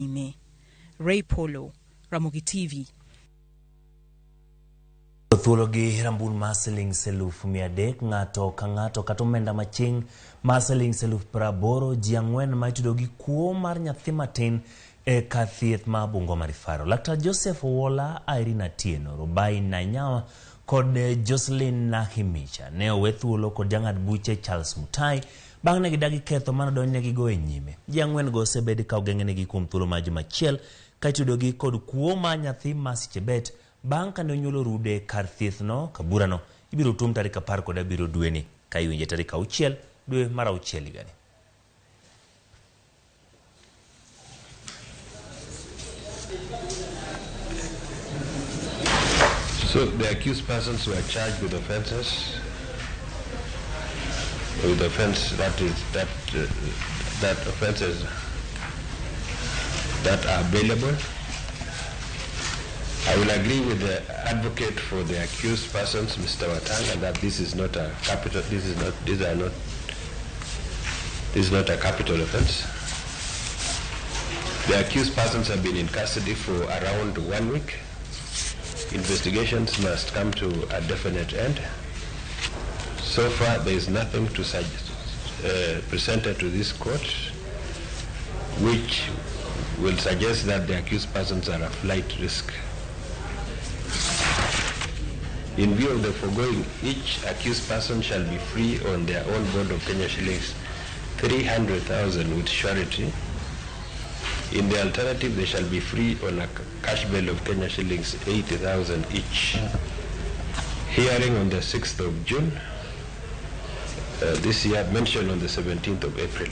Nyime. Ray Polo, Ramogi TV. Thuolo gi rambun mar siling 300,000 ng'ato ka ng'ato kata omenda maching' mar siling 80,000 ji 4 ma itudo gi kuo mar nyathi matin e kar thieth ma Bungoma Referral. Laktar Joseph Owola, Irene Atieno, Rubai Nanyawa kod Jocelyn Nahimicha ne owe thuolo kod jang'ad buche Charles Mutai bang' ne gidagi ketho mane odonjnegigo e nyime. Ji 4 go osebed ka ogeng'negi kuom thuolo mar juma achiel ka itudogi kod kuo mar nyathi Mercy Chebet bang' kane onyuolo rude kar thieth no. Ka burano ibiro tum tarik 17 dweni ka iwinje tarik 6 dwe mar 6 higani. So the accused persons were charged with offenses, with offense that is that that offenses that are available. I will agree with the advocate for the accused persons, Mr. Watanga, that this is not a capital. This is not. These are not. This is not a capital offense. The accused persons have been in custody for around 1 week. Investigations must come to a definite end. So far, there is nothing to suggest, presented to this court which will suggest that the accused persons are a flight risk. In view of the foregoing, each accused person shall be free on their own bond of Kenya shillings 300,000 with surety. In the alternative, they shall be free on a cash bail of Kenya shillings 80,000 each. Hearing on the 6th of June this year, mentioned on the 17th of April.